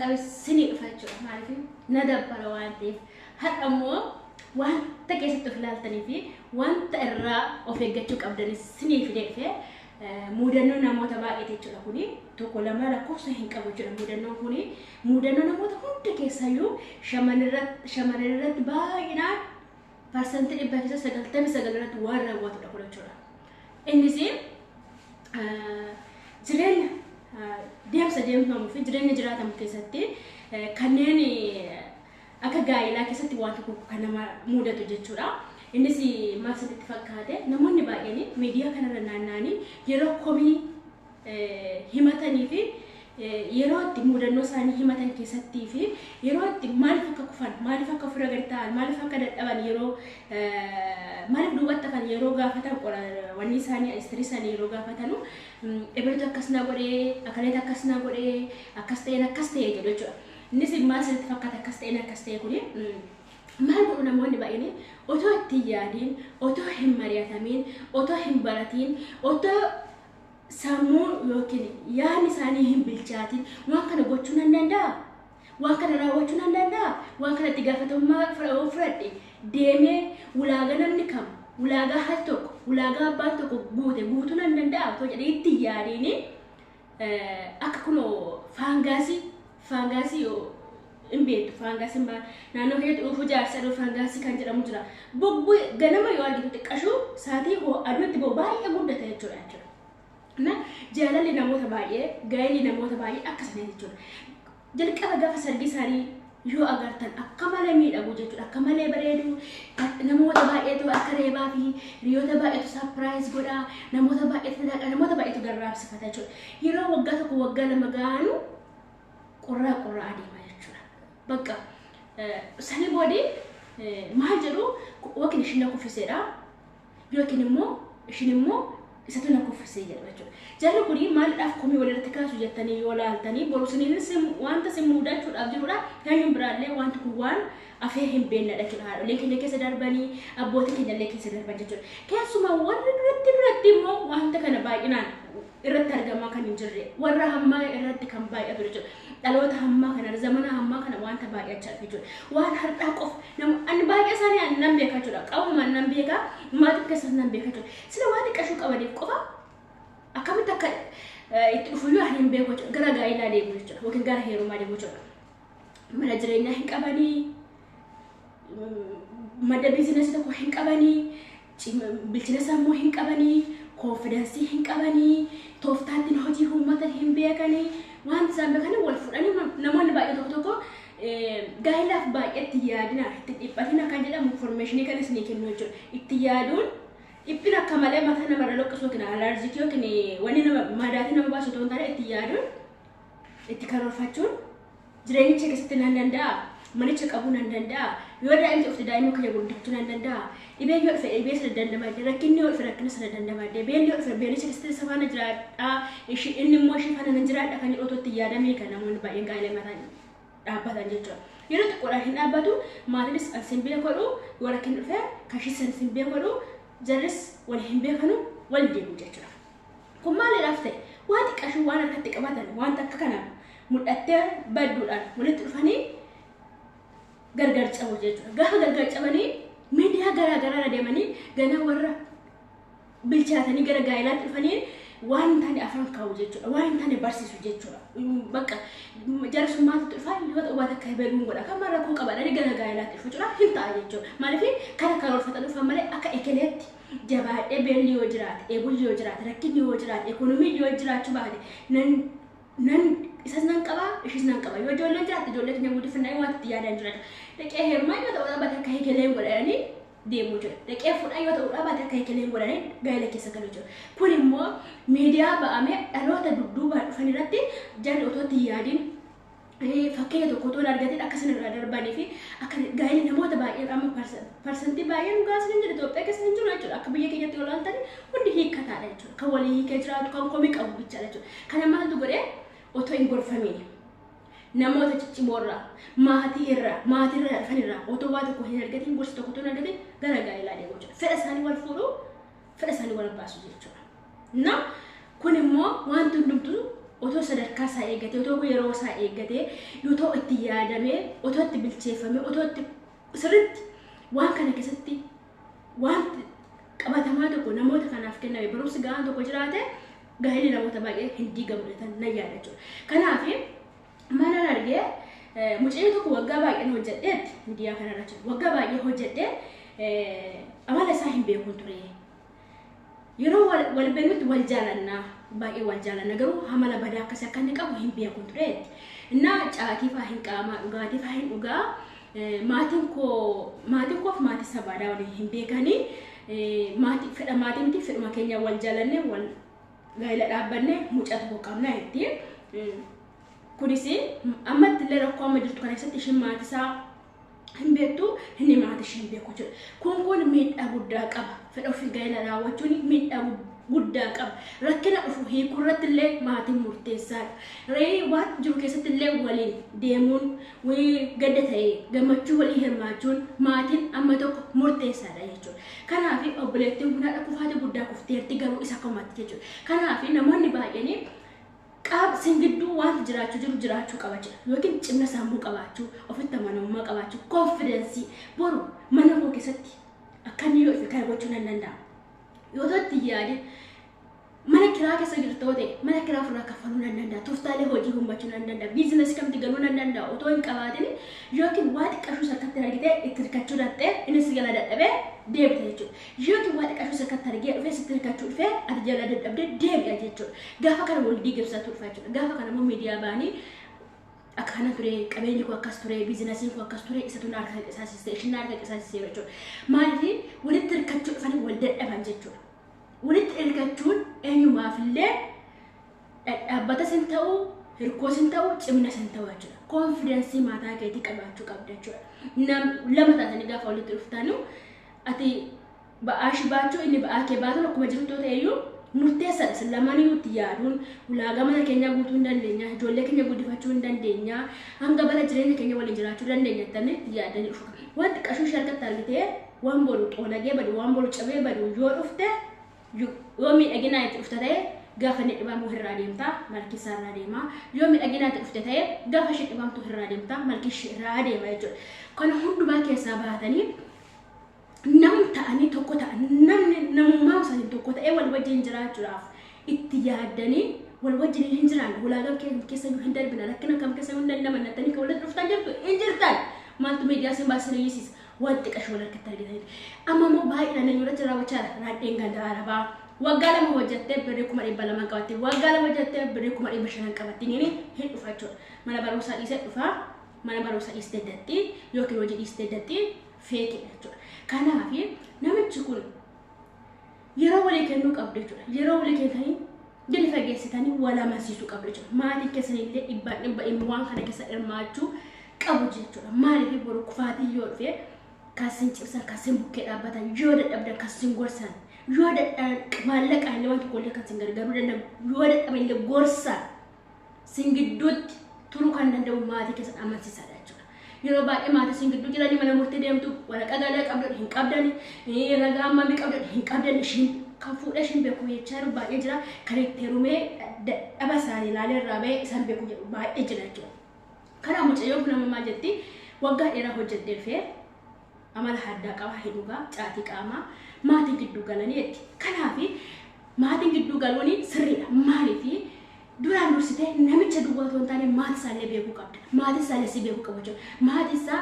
qabe sinii dhufa jechuudha. Maaliif na dabbara waan ta'eef. Har'a immoo wanta keessatti of ilaaltanii fi wanta irraa of eeggachuu qabdanis sinii fidee dhufe. Muudannoo namoota baay'eeti jechuudha kuni. Tokko lama lakkoofsa hin qabu jechuudha muudannoon kuni. Muudannoo namoota hunda keessayyuu shamarran irratti baay'inaan 100% keessa 99 irratti waan raawwatudha kun jechuudha. Innis jireenya deemsa deemfamuu fi jireenya jiraatamu keessatti kanneen akka gaa'elaa keessatti waan tokko kan nama mudatu jechuudha. Innis maal isinitti fakkaate? Namoonni baay'een miidiyaa kanarra naanna'anii yeroo komii himatanii fi yeroo itti mudannoo isaanii himatan keessattii fi yeroo itti maaliif akka kufan, maaliif akka ofirra gadi ta'an, maaliif akka dadhaban, yeroo maaliif duubatti hafan yeroo gaafatan, wanni isaanii istirii isaanii yeroo gaafatanu, ebelutu akkas na godhee, akaleeta akkas na godhee, akkas ta'een akkas ta'e jedhu jechuudha. Innis maal isinitti fakkaata akkas ta'een akkas ta'e kuni? Maal godhu namoonni baay'een? Otoo itti hin yaadiin, otoo hin mari'atamiin, otoo hin baratiin, otoo sammuun yookiin yaadni isaanii hin bilchaatin, waan kana gochuu nan danda'a? Waan kana raawwachuu nan danda'a? Waan kana itti gaafatamummaa fudhadhe deemee ulaagaa namni kam, ulaagaa haati tokko, ulaagaa abbaan tokko guute guutuu nan danda'a otoo jedhee itti hin yaadiin, akka kunoo faangaasii hin beektu, faangaasii naannoo keenyatti dhuufuu jaarsa dhufu faangaasii kan jedhamu jira. Bubbee ganama yoo argitu xiqqashuu saatii aduutti ba'u baay'ee guddata jechuudha. Na jaalalli namoota baay'ee, gaa'elli namoota baay'ee akka sana jechuudha. Jalqaba gaafa sargii isaanii yoo agartan akka malee miidhagu jechuudha. Akka malee bareedu. Namoota baay'eetu akka reebaa fi hiriyoota baay'eetu surprise godha. Namoota baay'eetu dhaqa, namoota baay'eetu garraamsifata jechuudha. Yeroo waggaa 1, waggaa 2 ga'anu qorraa qorraa adeema jechuudha. Bakka sanii boodee maal jedhu? Yookiin ishiin na kuffiseedha yookiin immoo ishiin immoo isatu na kuffisee jedha jechuudha. Jarri kuni maaliidhaaf komii walirratti kaasu jettanii yoo laaltanii, boru isiniinis wanta isin mudachuudhaaf jirudha. Eenyuun biraallee wanti kun waan afee hin beeknedha jechuudha. Haadholeen keenya keessa darbanii, abbootiin keenya illee keessa darban jechuudha. Keessumaa warri duratti duratti immoo wanta kana baay'inaan irratti argamaa kan hin jirre warra hammaa irratti kan baay'atu jechuudha. Dhaloota hammaa kana, zamana hammaa kana wanta baay'achaa jechuudha. Waan har'aa qofa nama ani baay'ee isaanii ani nan beeka jechuudha. Qabumaan nan beeka, maatiin keessas nan beeka jechuudha. Sila waan xiqqashuu qabaniif qofa akkamitti akka itti dhufuyyuu ani hin beeku jechuudha. Gara gaa'elaa deemu jechuudha yookiin gara heerumaa deemu jechuudha. Mana jireenyaa hin qabanii, madda biizinasii tokko hin qabanii, bilchina sammuu hin qabanii, confidence hin qabanii, tooftaattiin hojii uummatan hin beekanii, wanti isaan beekanii wal fuudhanii. Namoonni baay'ee tokko tokko gaa'elaaf baay'eetti yaadina, itti dhiphatina kan jedhamu information kan isinii kennu jechuudha. Itti yaaduun dhiphina akka malee mataa namarra loqqisu yookiin allergic yookiin wanni nama madaatii nama baasu otoo hin taane, itti yaaduun, itti karoorfachuun, jireenyicha keessatti nan danda'a, manicha qabuu nan danda'a, yoo daa'imti dhufte daa'ima kiyya guddifachuu nan danda'a, dhibee yoo dhufe dhibee sana dandamadhe, rakkinni yoo dhufe rakkina sana dandamadhe, beelli yoo dhufe beelicha keessatti isa faana jiraadha, inni immoo ishee faana nan jiraadha kan jedhu otoo itti yaadamee kan namoonni baay'een gaa'ela mataan dhaabbatan jechuudha. Yeroo xiqqoodhaan hin dhaabbatu, maatiinis an sin beekodhu, yoo rakkinni dhufe kan ishii san sin beekodhu, jarris wal hin beekanu, wal deemu jechuudha. Kun maaliidhaaf ta'e? Waa xiqqashuu waan harkatti qabatan, wanta akka kana mul'attee badduudhaan walitti dhufanii gargar cabu jechuudha. Gaafa gargar cabanii miidiyaa garaa garaa deemanii gana warra bilchaatanii gara gaa'elaatti dhufanii waan hin taane afaan kaa'u jechuudha. Waan hin taane barsiisu jechuudha. Bakka jara sun maatitti dhufaa yoo ta'u waan akka beekuun godha. Kan rakkoo qabaadhanii gara gaa'elaatti dhufu jechuudha. Hin ta'a jechuudha. Maaliif kana karoorfatan dhufan malee akka ekeleetti jabaadhee, beelli yoo jiraate, dheebulli yoo jiraate, rakkinni yoo jiraate, ekonomiin yoo jiraachuu baate, nan isas nan qaba, ishis nan qaba. Yoo ijoolleen jiraatte ijoollee keenya guddifannaa waan itti yaadan jiraata. Dhaqee heerumaa yoo ta'u dhaabate akka ekeleen godhanii deemuu jira. Dhaqee fuudhaa yoo ta'u dhaabate akka ekeleen godhanii gaa'ela keessa galuu jira. Kun immoo miidiyaa ba'amee dhaloota dudduubaan dhufan irratti jarri otoo itti yaadiin, fakkeenya tokko otoo hin argatin akka isin irraa darbanii fi akka gaa'elli namoota baay'een amma parsantii baay'een dhugaa isin hin jiru Itoophiyaa keessa hin jiru jechuudha. Akka biyya keenyatti yoo ilaaltan hundi hiikkataadha jechuudha. Kan walii hiikee jiraatu kan komii qabu bichaadha jechuudha. Kana maaltu godhee? Otoo hin gorfamiin namoota ciccimoorraa, maatii irraa, maatii irraa dhufan irraa otoo waa tokko hin argatin, gorsa tokko otoo hin argatin gara gaa'elaa deemu jechuudha. Fedha isaanii wal fuudhuu, fedha isaanii wal baasu jechuudha. Na kun immoo wanti hundumtuu Otoo sadarkaa isaa eeggatee, otoo yeroo isaa eeggatee, otoo itti yaadamee, otoo itti bilcheeffamee, otoo itti sirriitti waan kana keessatti wanti qabatamaa tokko namoota kanaaf kenname, barumsi gahaan tokko jiraate, gaa'elli namoota baay'ee hin diigamu jedhan nan yaada jechuudha. Kanaaf mana argee mucayyoo tokko waggaa baay'een hojjedheetti miidiyaa kanarra jiru. Waggaa baay'ee hojjedhee amala isaa hin beekuun ture. Yeroo wal beeknutti wal jaalannaa, baay'ee wal jaalanna, garuu amala badaa akkasii akka inni qabu hin beekuun tureetti. Innaa caatii fa'aa hin qaamaa, dhugaatii fa'aa hin dhugaa, maatiin koo maatiin koof maatii sabaadaa waliin hin beekanii, maatii fedha maatii miti, fedhuma keenya wal jaalanne, wal gaa'ela dhaabbanne, mucaa tokko qabna jetti. Kunis ammatti illee rakkoo amma jirtu kana keessatti isheen maatii isaa hin beektu, inni maatii ishee hin beeku jechuudha. Kun miidhaa guddaa qaba. Fedha ofii gaa'ela raawwachuun miidhaa guddaa qaba. Rakkina dhufu hiikuu irratti illee maatiin murteessaadha. Ree waan jiru keessatti illee waliin deemuun, gadda ta'ee gammachuu walii hirmaachuun maatiin amma tokko murteessaadha jechuudha. Kanaaf obboleettiin kun haadha kufaatii guddaa kufteerti, garuu isa akkamatti jechuudha. Kanaaf namoonni baay'een qaab sin gidduu wanti jiraachuu jiru jiraachuu qaba jira. Yookiin cimna sammuu qabaachuu, ofitti amanamummaa qabaachuu, confidence boru mana koo keessatti akka inni yoo ife kana gochuu nan danda'a. Yoo ta'u yaade mana kiraa keessa jirtu yoo ta'e, mana kiraa ofirraa kaffaluu nan danda'a. Tooftaalee hojii uummachuu nan danda'a. Biizinasii kamti galuu nan danda'a. Otoo hin qabaatin yookiin waa xiqqashuu harkatti argitee itti hirkachuu danda'e, innis jala dadhabee deebita jechuudha. Yookiin waa xiqqashuu harkatti argee dhufee sitti hirkachuu dhufee ati jala dadhabdee deebi'a jechuudha. Gaafa kana wal diigamsatu dhufa jechuudha. Gaafa kana immoo miidiyaa ba'anii akka kana ture, qabeenyi koo akkas ture, biizinasiin koo akkas ture, isatu na harka qisaasisee, ishiin na harka qisaasisee jechuudha. Maaliif walitti hirkachuu dhufanii wal dadhaban jechuudha. Walitti hirkachuun eenyumaafillee dhaabbata sin ta'u, hirkoo sin ta'u, cimina sin ta'u jechuudha. Confidence mataa keetii qabaachuu qabda jechuudha. Lama taatanii gaafa walitti dhuftanu, ati ba'aa ishii baachuu, inni ba'aa kee baatuun akkuma jirtu ta'eyyuu murteessaadha. Isin lamaaniyyuu itti yaaduun ulaagaa mana keenyaa guutuu hin dandeenya, ijoollee keenya guddifachuu hin dandeenya, hanga bara jireenya keenya waliin jiraachuu dandeenya jettanii itti yaadanii dhufu. Wanti qashuu ishee harkatti argitee waan boru xoolagee badu, waan boru cabee badu yoo dhufte, yoo miidhaginaa itti dhufte ta'e, gaafa inni dhibamu irraa deemta, malki isaa irraa deema. Yoo miidhaginaa itti dhufte ta'e, gaafa ishee dhibamtu irraa deemta, malki ishee irraa deema jechuudha. Kana hundumaa keessaa baatanii nam ta'anii tokko ta'an, namni namummaa isaanii tokko ta'ee wal wajjin jiraachuudhaaf itti yaaddanii wal wajjin hin jiraanne, ulaagaa keessa iyyuu hin darbina, rakkina kam keessa hin dandamannattanii kan walitti dhuftan jirtu hin jirtan. Maaltu miidiyaa sin baasanii hiisiisa? Wanti qashoo wal harkatti argitanii. Amma immoo baay'inaan eenyurratti raawwachaa jira? Raadheen ganda arabaa. Waggaa 2 hojjettee birrii 200,000 qabatti. Waggaa 2 hojjettee birrii 500,000 qabatti. Inni hin dhufa jechuudha. Mana barumsaa dhiisee dhufa. Mana barumsaa dhiistee datti yookiin hojii dhiistee datti, feekiidha jechuudha. Kanaaf namichi kun yeroo walii kennuu qabdu jechuudha. Yeroo walii kennanii gadi fageessitanii wal amansiisuu qabdu jechuudha. Maatiin keessanillee dhibbaan dhibba dhimma waan kana keessa hirmaachuu qabu jechuudha. Maaliif boru kufaatii yoo dhufe kan sin cimsan, kan sin bukkee dhaabbatan, yoo dadhabdan kan sin gorsan, yoo dadhaban maallaqaan illee waan tokko illee kan sin gargaaruu danda'u, yoo dadhaban illee gorsan sin gidduutti turuu kan danda'u maatii keessan amansiisaadha jechuudha. Yeroo baay'ee maatii sin gidduu jiranii mana murtii deemtu, waraqaa gaa'elaa qabdan hin qabdani, ragaa ammamii qabdan hin qabdan, ishiin kan fuudhee ishiin beeku jechaa jiru baay'ee jira. Kan itti heerumee dhaba isaanii ilaalee irraa bahee isaan beeku jedhu baay'ee jira jechuudha. Kana mucayyoon kun amma maal jetti? Waggaa dheeraa hojjedhee dhufee amala addaa qaba, hin dhugaa, caatii qaamaa, maatiin gidduu galanii jetti. Kanaaf maatiin gidduu galuun sirriidha. Maaliif duraan dursitee namicha duwwaa otoo hin taane maatii isaallee beekuu qabda. Maatii isaallee si beekuu qabu jechuudha. Maatii isaa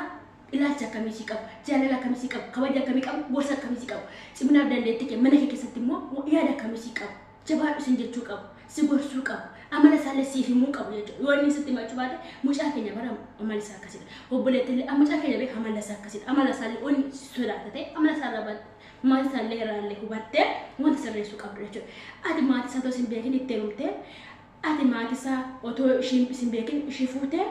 ilaalcha akkamii si qabu, jaalala akkamii si qabu, kabaja akkamii qabu, gorsa akkamii si qabu, ciminaaf dandeettii kee mana kee keessatti immoo yaada akkamii si qabu, jabaadhu sin jechuu qabu, si gorsuu qabu, amala isaallee siif himuu qabu jechuudha. Yoo inni sitti himachuu baate, mucaa keenya bara amala isaa akkasidha. Obboleettillee mucaa keenya beek amala isaa akkasidha. Amala isaallee onni sodaata ta'e amala isaa irraa batte maatii isaallee irraallee hubattee wanta sirreessuu qabdu jechuudha. Ati maatii isaa otoo sin beekin itti heerumtee, ati maatii isaa otoo ishiin sin beekin ishii fuutee,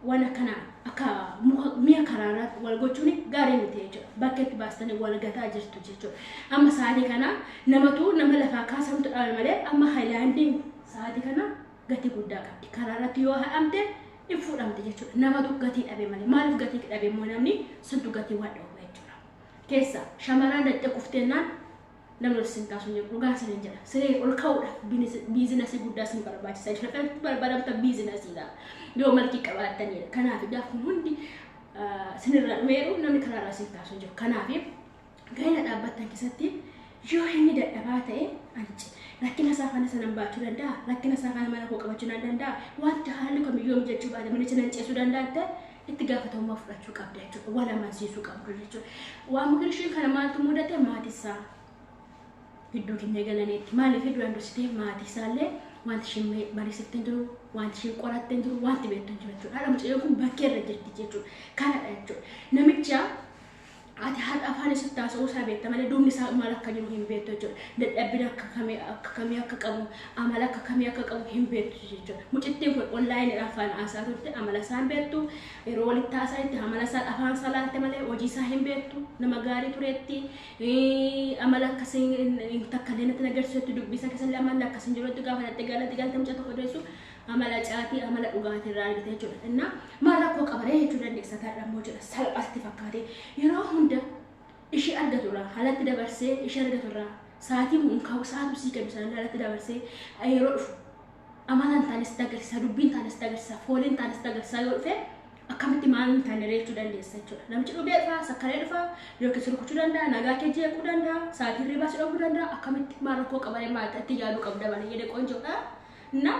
waan akkana akka muka mi'a karaarraa wal gochuun gaarii miti jechuudha. Bakka itti baastanii wal gataa jirtu jechuudha. Amma sa'aatii kana namatu nama lafaa kaasantu dhabe malee amma haayilaandiin sa'aatii kana gatii guddaa qabdi. Karaarratti yoo haadhamte hin fuudhamte jechuudha. Namatu gatii dhabe malee. Maaliif gatii dhabe immoo? Namni suntu gatii waan dhabu jechuudha. Keessa shamarran daddee kufteennaan Namni ol sin kaasu hin jiru. Dhugaa sin jedha. Siree ol ka'uudhaaf biizinasii guddaa sin barbaachisa jechuudha. Kan barbaadamta biizinasiidha. Yoo malkii qabaattanidha. Kanaaf gaafni hundi sinirra dhumeeru namni karaarraa sin kaasu hin jiru. Kanaaf gaa'ela dhaabbattan keessatti yoo inni dadhabaa ta'e, anci rakkina isaa kana sanan baachuu danda'a, rakkina isaa kana mana koo qabachuu nan danda'a, wanta haalli kamiyyuu mijachuu baate manicha nan ceesuu danda'a ta'e, itti gaafatamummaa fudhachuu qabda jechuudha. Wal amansiisuu qabdu jechuudha. Waan mukirishii kana maaltu mudate? Maatii isaa gidduu keenya galaniitti. Maaliif? Duraan dursitee maatii isaallee wanti isheen mariisiftee hin jiru, wanti isheen qorattee hin jiru, wanti beektu hin jiru jechuudha. Haadha mucayyoo kun bakkee irra jirti jechuudha. Kanadha jechuudha. Namicha ati haadha afaan isatti haasa'uu isaa beekta malee duubni isaa maal akka jiru hin beektu jechuudha. Dadhabbina akka kamii akka qabu, amala akka kamii akka qabu hin beektu jechuudha. Mucittiin kun onlaayiniidhaan afaan haasaa turte, amala isaa hin beektu. Yeroo walitti haasa'etti amala isaa afaan isaa laalte malee hojii isaa hin beektu. Nama gaarii tureetti amala akkasii takka illee natti agarsiisutti, dubbii isaa keessallee amalli akkasii hin jirutti, gaafa natti galatti galte mucaa tokko deessu amala caatii, amala dhugaatii irraa argite jechuudha. Innaa maal rakkoo qabaree jechuu dandeessa taadha immoo jedha salphaatti fakkaate. Yeroo hunda ishee argaturraa alatti dabarsee, ishee argaturraa sa'aatii hunkaa'u sa'aatu sii kennu sana alatti dabarsee yeroo dhufu amala hin taanes agarsiisa, dubbiin taanes agarsiisa, fooliin taanes agarsiisa yoo dhufe, akkamitti maal hin taane jechuu dandeessa jechuudha. Namichi dhugee dhufa, sakkaree dhufa, yookiin rukuchuu danda'a, nagaa kee jeequu danda'a, sa'aatii hirribaa si dhowwuu danda'a. Akkamitti maal rakkoo qabaree maal itti yaaduu qabda malee jedhee qoonjoodha. Na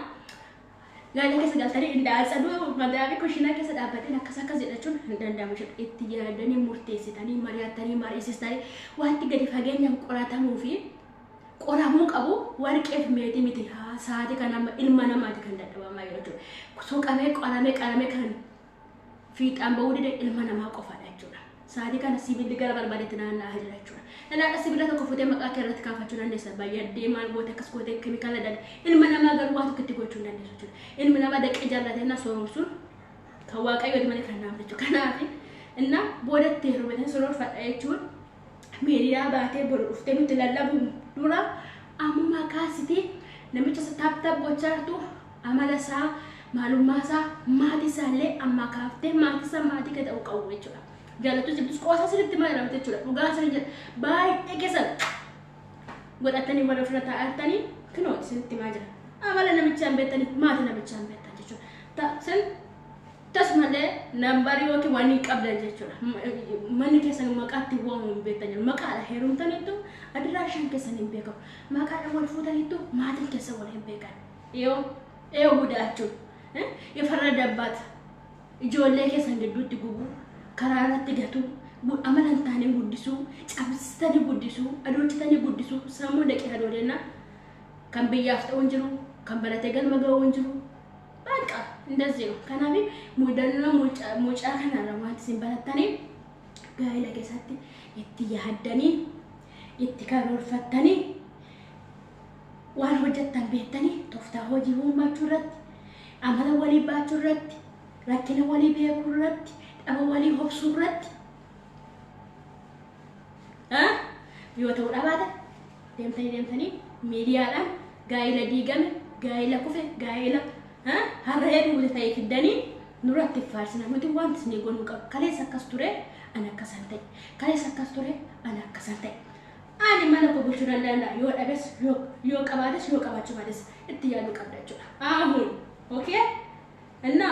gaala keessa galtanii indaatsaduu madaamii kushiinaa keessa dhaabbateen akkas akkas jedhachuun hin danda'amu jechuudha. Itti yaadanii murteessitanii, mari'attanii, mariisistanii, wanti gadi fageenyaan qoratamuu fi qoramuu qabu warqeef meetii miti. Sa'aatii kana amma ilma namaati kan dadhabamaa jiru jechuudha. Soqamee, qoramee, qaramee kan fiixaan bahuu dide ilma namaa qofaadha jechuudha. Sa'aatii kana sibiilli gara barbaadetti naanna'aa jira jechuudha. Dhalaadha sibiila tokko fuutee maqaa kee irratti kaafachuu dandeessa. Baay'addee maal goote, akkas goote, keemikaala adda addaa. Ilma namaa garuu waa tokko itti gochuu hin dandeessu jechuudha. Ilmi namaa daqee jaallatee na sooromsuun kan Waaqayyooti malee kan naaf jechuudha. Kanaaf inna boodatti heerumatan soroorfadha jechuun miidiyaa baatee boru dhuftee nutti lallabu dura ammumaa kaasitii namicha isa tap tap gochaa jirtu amala isaa, maalummaa isaa, maatii isaallee ammaa kaaftee maatii isaa maatii kee ta'uu qabu jechuudha. Jaallattu jibbitus qoosaa sirriitti maal jedhamte jechuudha. Dhugaa sirrii jedha. Baay'ee keessan godhatanii warra ofirra taa'attanii kinoo isinitti himaa jira. Amala namichaa hin beektanii, maatii namichaa hin beektan jechuudha. Sin tasumallee nambarii yookiin waan hin qabdan jechuudha. Manni keessan maqaatti waamamu hin beektan jechuudha. Maqaadha heerumtaniittu adiraashaan keessan hin beekamu. Maqaadha wal fuutaniittu maatiin keessan wal hin beekan. Yoo yoo gudaachuun yoo farra dabbaata ijoollee keessan gidduutti gubuu, karaa irratti gatuu, amala hin taane guddisuu, cabsitanii guddisuu, adoolchitanii guddisuu, sammuu daqee adoolennaa kan biyyaaf ta'u hin jiru, kan baratee galma ga'u hin jiru. በቃ እንደዚህ ነው። Kanaaf mudannoo mucaa kanarra wanti isin barattanii gaa'ela keessatti itti yaaddanii, itti karoorfattanii, waan hojjettan beektanii, tooftaa hojii uummachuu irratti, amala walii baachuu irratti, rakkina walii beekuu irratti, dhaba walii hobsuu irratti yoo ta'uu dhabaate, deemtanii deemtanii miidiyaadhaan gaa'ela diigame, gaa'ela kufe, gaa'ela harree duute ta'e fiddanii nurratti faarsina. Nuti wanti isin goonuu qabu, kaleessa akkas ture, ani akkasan ta'e, kaleessa akkas ture, ani akkasan ta'e, ani mana koo bulchuu nan danda'a, yoo dhabes, yoo qabaates, yoo qabaachuu baates itti yaaduu qabda jechuudha. አሁን okay እና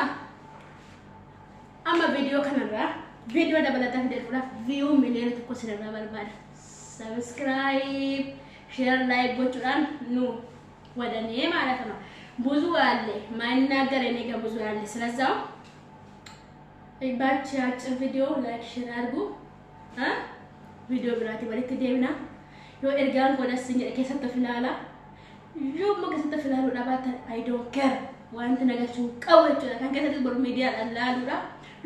amma viidiyoo kanarraa viidiyoo dabalataa fidee dhufuudhaaf view 1 million sinirraa barbaada. Subscribe, share, like gochuudhaan nu ወደ እኔ ማለት ነው። ብዙ አለ ማይናገር እኔ ጋር ብዙ አለ። ስለዛው ባቺ አጭር ቪዲዮ like, share አድርጉ። Viidiyoo biraatti walitti deemna. Yoo ergaan koo das jedhe keessatti of ilaala. Yoo immoo keessatti of ilaaluu dhabaatan, I don't care, wanti nagarchuu qabu jechuudha. Kan keessatti boru miidiyaadhaan laaluudha.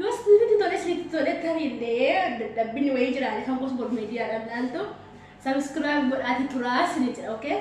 Yoo isinitti tole, isinitti tole, tariillee dadhabbinni wayii jiraate kan gosa boru miidiyaadhaan laaltu. Subscribe godhaati turaa isin jedha, okay?